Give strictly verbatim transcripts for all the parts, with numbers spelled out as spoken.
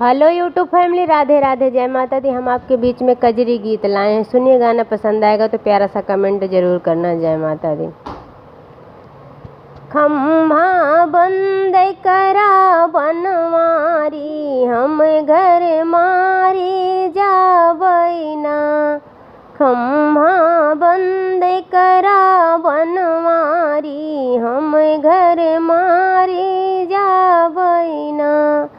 Hello YouTube family, राधे राधे, जय माता दी। हम आपके बीच में कजरी गीत लाए हैं, सुनिए, गाना पसंद आएगा तो प्यारा सा comment जरूर करना। जय माता दी। खम्हा बंद करा बनवारी, हम घर मारी जाबई ना। खम्हा बंद करा बनवारी, हम घर मारी जाबई ना।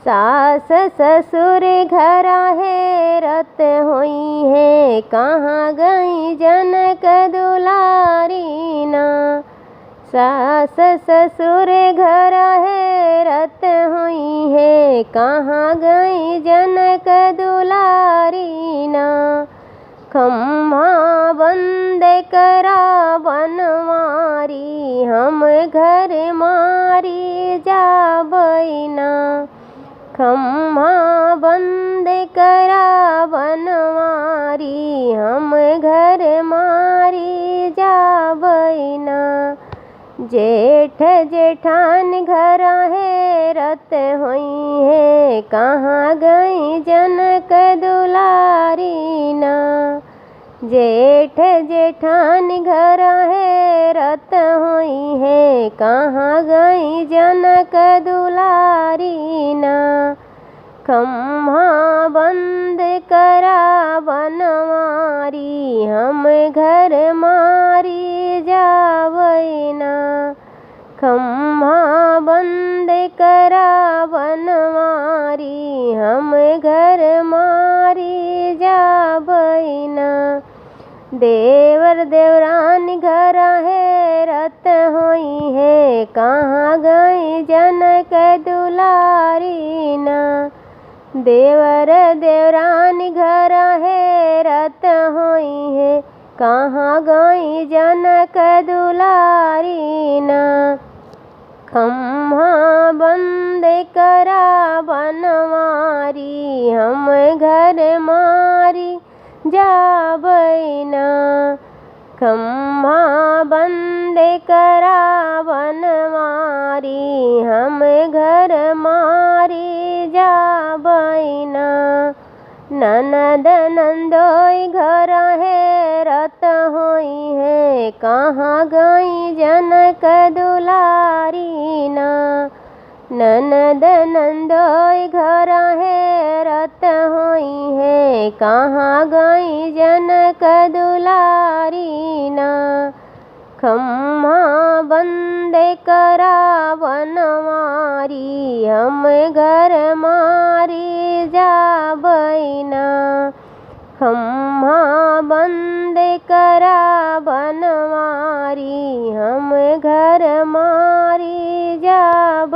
सास ससुर घरा हेरत होइहैं, कहाँ गई जनक दुलारी ना। सास ससुर घरा हेरत होइहैं, कहाँ गई जनक दुलारी ना। खम्हा बंद करा बनवारी, हम घर मारी जाबई ना। खम्हा बंद करा बनवारी, हम घर मारी जाबई ना। जेठ जेठान घरा हेरत होइहैं, कहाँ गई जनक दुलारी ना। जेठ जेठान घरा हेरत होइहैं, कहाँ गई जनक दुलारी ना। खम्हा बंद करा बनवारी, हम घर मारी जाबई ना। खम्हा बंद करा बनवारी, हम घर मारी जाबई ना। देवर देवरान घरा हेरत होइहैं, कहाँ गई जनक दुलारी ना। देवर देवरान घरा हेरत होइहैं, कहाँ गई जनक दुलारी ना। खम्हा बंद करा बनवारी, हम घर मारी जाबई ना। खम्हा बंद करा बनवारी, हम घर मारी जाबई ना। ननद नंदोई घरा हेरत होइहैं, कहाँ गई जनक दुलारी ना। ननद नंदोई घरा हेरत होइहैं, कहाँ गई जनक दुलारी ना। खम्हा बंद करा बनवारी, हम घर मारी जाबई ना। खम्हा बंद करा बनवारी, हम घर मारी जाब